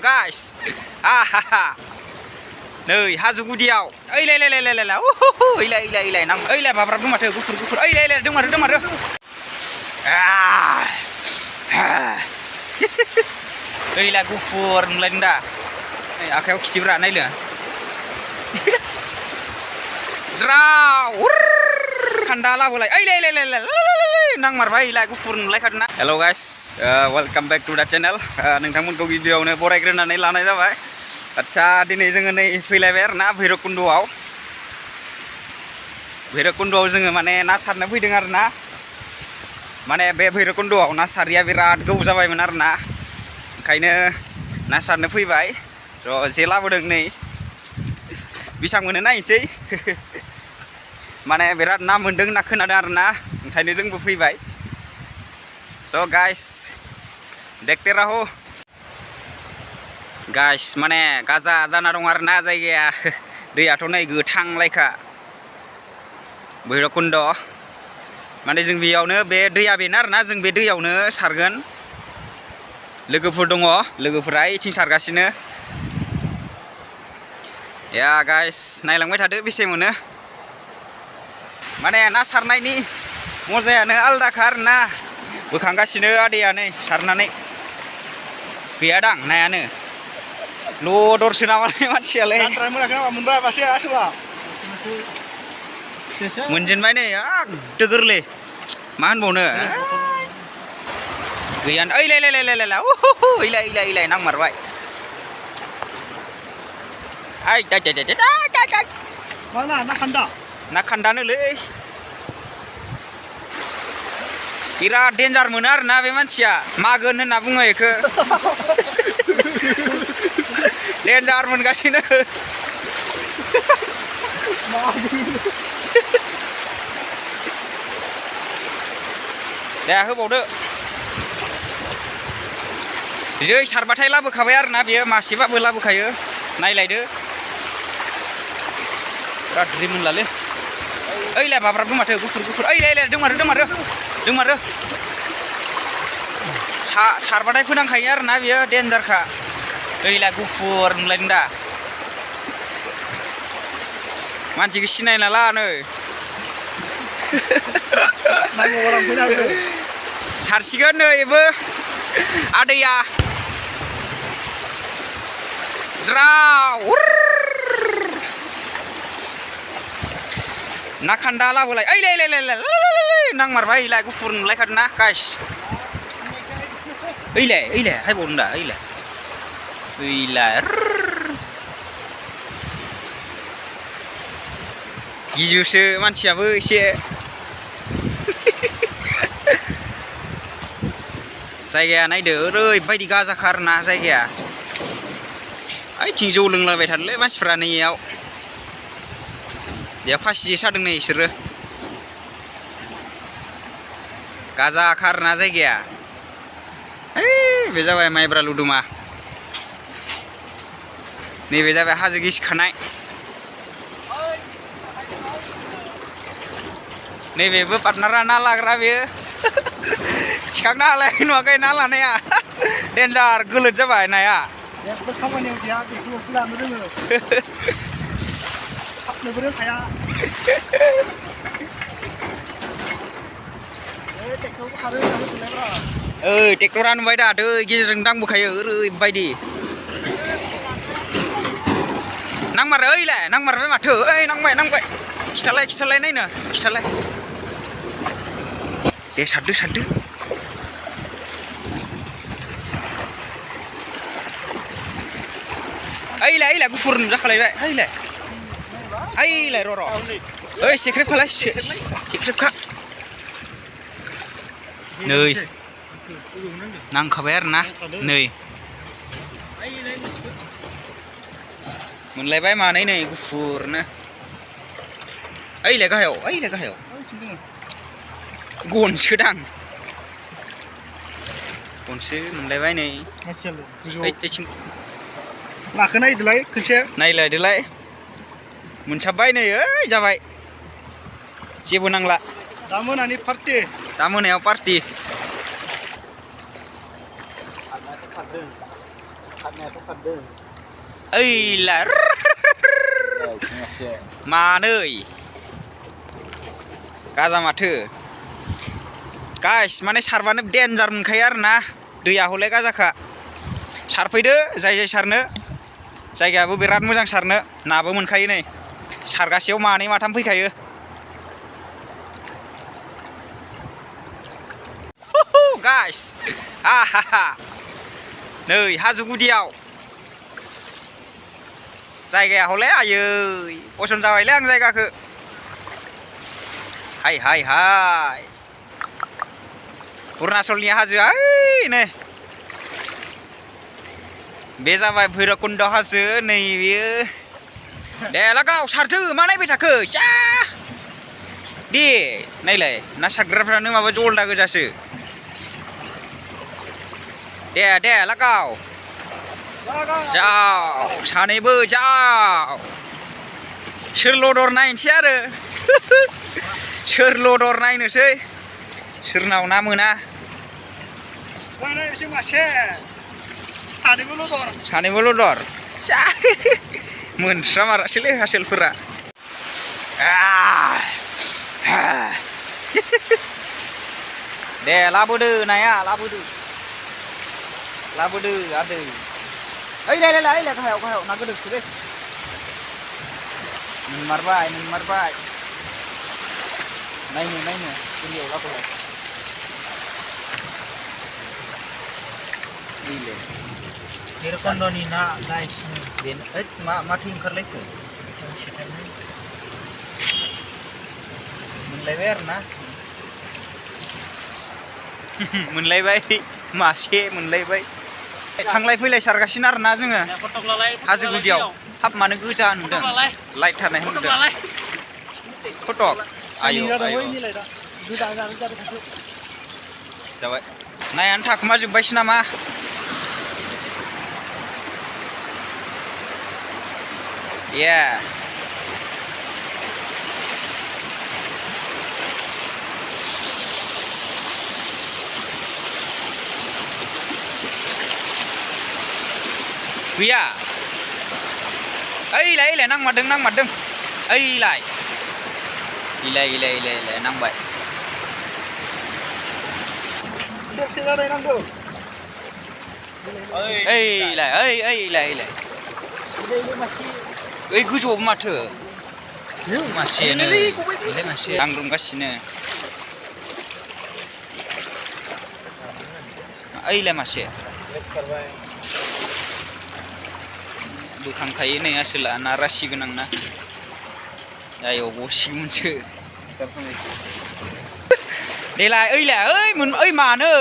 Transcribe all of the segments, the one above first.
guys नै हाजो गुदियाव ओइलाय ओइलाय नां ओइलाय बाब्राब दं माथो गुफुर ओइलाय दं मारो ओइलाय गुफुर नुलायदों दा नै आखायाव खिथिब्रा नायलो ज्राव खान्दा लाबोलाय ओइलाय नांमारबाय ओइलाय गुफुर नुलायखादों ना हेल' गाइस वेलकाम बेक टु दा चेनेल नोंथांमोनखौ गिबियावनो बरायग्रोनानै लानाय जाबाय आच्छा दिनै जोङो नै फैलायबाय आरोना भैरबकुन्द'आव जोङो माने ना सारनो फैदों आरोना माने बे भैरबकुन्द'आव ना सारिया बिराद गोबाव जाबायमोन आरोना ओंखायनो ना सारनो फैबाय र' जे लाबोदों नै बेसां मोनो नायनोसै माने बिराद ना मोन्दों होनना खोनादों आरोना ओंखायनो जोंबो फैबाय स' गाइस देखते रहो गाइस माने गाजा जाना दं आरोना जायगाया दैयाथ' नै गोथांलायखा भैरबकुन्द' माने जों बेयावनो बे दैया बेनो आरोना जों बे दैयावनो सारगोन लोगोफोर दङ लोगोफोरा इथिं सारगासिनो या गाइस नायलांबाय थादो बेसे मोनो माने ना सारनायनि मजायानो आलदाखा आरोना बोखांगासिनो आदैया नै सारनानै गैयादां नायानो लदरसो नामालाय मानसियालाय मोनजेनबाय नै आदो गोरलै मा होनबावनो गैयानो ओइलाय नांमारबाय ना खान्दानोलै बिराद डेन्जार मोनो आरोना बे मानसिया मागोन होनना बुङो बेखौ डेन्जार मोनगासिनो दे होबावदो जै सारबाथाय लाबोखाबाय आरोना बेयो मासेबाबो लाबोखायो नायलायदो बिराद रिमोनलालै ओइलाय बाब्राबदों माथो गुफुर ओइलाय दं मारो सारबाथाय फोनांखायो आरोना बेयो डेन्जारखा ओइलाय गुफुर नुलायदों दा मानसिखौ सिनायना ला नै सारसिगोन नै बेबो आदैया ज्राव ना खान्दा लाबोलाय ओइलाय नांमारबाय ओइलाय गुफुर नुलायखादों ना गाइस ओइलाय हायबावदों दा ओइलाय गिजुसो मानसियाबो एसे जायगाया नायदो ओरैबायदि गाजाखा आरोना जायगाया ओइथिं जौ लोंलाबाय थादोंलै मानसिफ्रा नैयाव बेयाव फासि जे सादों नै बिसोरो गाजाखा आरोना जायगाया बे जाबाय माइब्रा लुदुमा नैबे जाबाय हाजो गिसिखानाय नैबेबो पार्टनारा ना लाग्रा बेयो थिखांनो हालाय नुवाखै ना लानाया डेन्जार गोलोद जाबाय नाया खामानियाव गैया बेखौल'सो लानो रोङो थाबनोबो रोंखाया ट्रेक्टरा नुबाय दा दै गेजेरजों दांबोखायो ओरैबायदि नांमारो ओइलाय नांमारबाय माथो ओइ नांबाय खिथालाय नायनो दे सारदो ओइलाय गुफुर नुजाखालायबाय ओइलाय र' ओइ सेख्रेबखा नै नांखाबाय आरोना नै मोनलायबाय मानै नै गुफुरनो ओइलाय गाहायाव गनसोदां गनसो मोनलायबाय नै नाखौ नायदोलाय खनसे नायलायदोलाय मोनसाबबाय नै ओइ जाबाय जेबो नांला दा मोनायाव पार्टि เอ้ยล่ะมาเลยगाजा माथो गाइस माने सारबानो डेन्जार मोनखायो आरो ना दैया हले गाजाखा सारफैदो जाय सारनो जायगायाबो बिराद मोजां सारनो नाबो मोनखायो नै सारगासेयाव मानै माथाम फैखायो गाइस आहा नै हाजो गुदियाव जायगाया हले आयै पसन्द जाबायलै आं जायगाखौ हाय हाय हाय अरुणाचलनि हाजोआ ओइ नै बे जाबाय भैरबकुन्द हाजो नै बेयो दे लागाव सारथो मा नायबाय थाखो जा दे नायलाय ना सारग्राफ्रानो माबा जलदा गोजासो दे लागाव जाव सानैबो जाव सोर लदर नायनोसै आरो सोर लदर नायनोसै सोरनाव ना मोना सानैबो लदर मोनस्रामारासैलै हासेलफोरा दे लाबोदो नाया लाबोदो आदै ओइ लाय गाहायाव ना गोदोसो दे मोनमारबाय नायनो गोरलैयाव लाबोलाय भैरबकुन्दनि ना गाइस माथो ओंखारलायखो मोनलायबाय आरो ना मोनलायबाय मासे मोनलायबाय थांलाय फैलाय सारगासिनो आरो ना जोङो हाजो गुदियाव हाब मानो गोजा नुदों लाइट थानाय नुदों फटक आयौ जाबाय नायानो थाखोमा जोब्बायसो नामा गैया ओइलाय नांमारदों ओइलाय नांबाय ओइलाय ओइ गोजौआव माथो मासेयानो मासे दांग्रोमगासिनो ओइलाय मासे बोखांखायो नै आसोला ना रासि गोनां ना जायाव बसिगोनसो देलाय ओइ मानै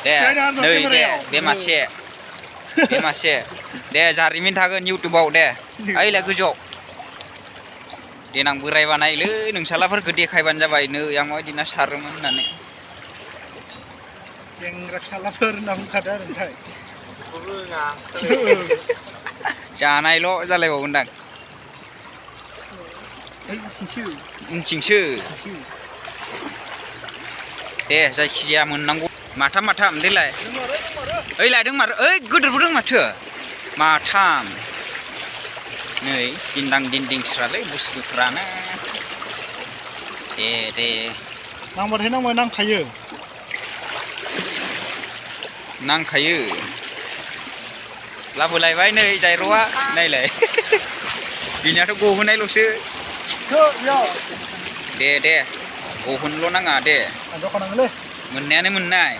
दे नै बे मासे दे जारिमिन थागोन इउटुबाव दे ओइलाय गोजौआव देनां बोरायबा नायलै नोंसालाफोरखौ देखायबानो जाबाय नै आं माबायदि ना सारोमोन होननानै Yang salah namun kadar enggak. Jangan lo jalan bawa undang. Cincsu. Saya kia menanggu matam delay. Ladeng mar, gedung macam matam. Nih, dinding serale bus kerana. Nang berhenang menang kayu. नांखायो लाबोलायबाय नै जायर'आ नायलाय बिनियाथ' गहोनायल'सो दे गहोनल' नाङा दे मोननायानो मोननाय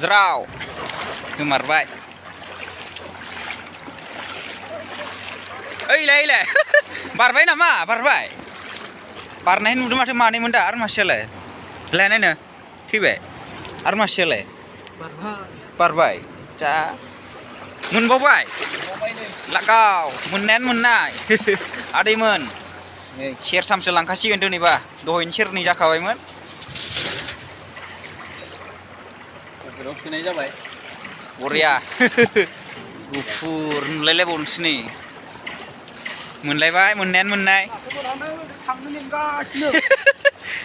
ज्राव गोमारबाय ओइलाय बारबाय नामा बारनाय नुदों माथो मानैमोन दा आरो मासेयालाय लायनायनो थैबाय आरो मासेयालाय बारबाय जा मोनबावबाय लागाव मोननायानो मोननाय आदैमोन सेरथामसो लांखासिगोन दिनैबा दहायनो सेरनै जाखाबायमोन सोनाय जाबाय बरिया गुफुर नुलायलायबावनोसै नै मोनलायबाय मोननायानो मोननाय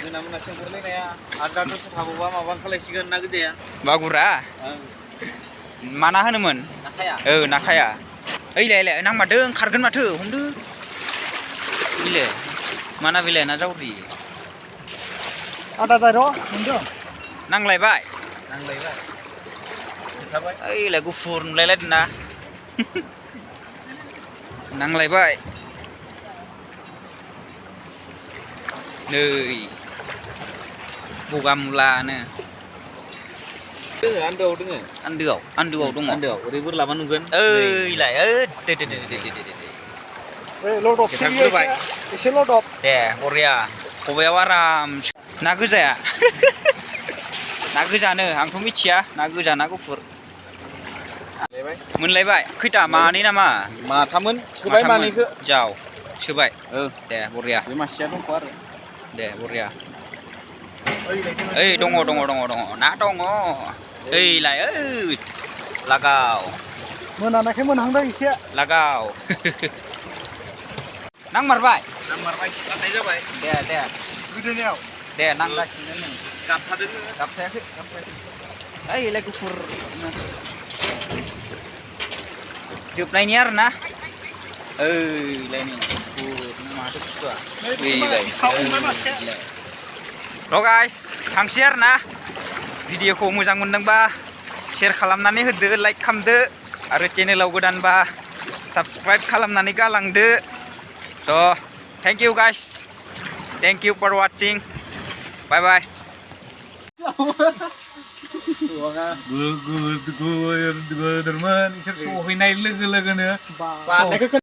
मोना सोंहरलायनाया आरो दाथ' थाबावबा माबा खालायसिगोन ना गोजाया बागुरा मा ना होनोमोन नाखाया नाखाया ओइलाय नांमारदों खारगोन माथो हमदो बिले माना बिलाय ना जावरि आदा जाय र' मोनदों नांलायबाय नांलायबाय थाबाय ओइलाय गुफुर नुलायलायदों ना नांलायबाय नै गगा मुलानो आन्दोआव दोङो आन्दोआव दङ आन्दोआव ओरै बोरलाबा नुगोन ओइलाय दे लदब खेबथाबग्रोबाय एसे लदब दे बरिया खबायाव आराम ना गोजाया ना गोजानो आंथ' मिथिया ना गोजा ना गुफुर मोनलायबाय खैथा मानै नामा माथामोन सोबाय मानैखो जाव सोबाय दे बरिया बे मासेया दंख' आरो दे बरिया ओइ दङ ना दङ ओइलाय लागाव मोनानायखाय मोनहांदों एसे लागाव नांमारबाय गारनाय जाबाय दे गोदोनायाव दे नांगासिनो नै गाबथादों गाबथायाखै ओइलाय गुफुर जोबनायनि आरो ना ओइलाय नै गुफुर माथो बुस्थुआ र' गाइस थांसै आरो ना भिडिअखौ मोजां मोनदोंबा शेयार खालामनानै होदो लाइक खालामदो आरो चेनेलाव गोदानबा साबस्क्राइब खालामनानै गालांदो so' thank you guys thank you for watching bye bye गोदोरमोन इसोर सहैनाय लोगो लोगोनो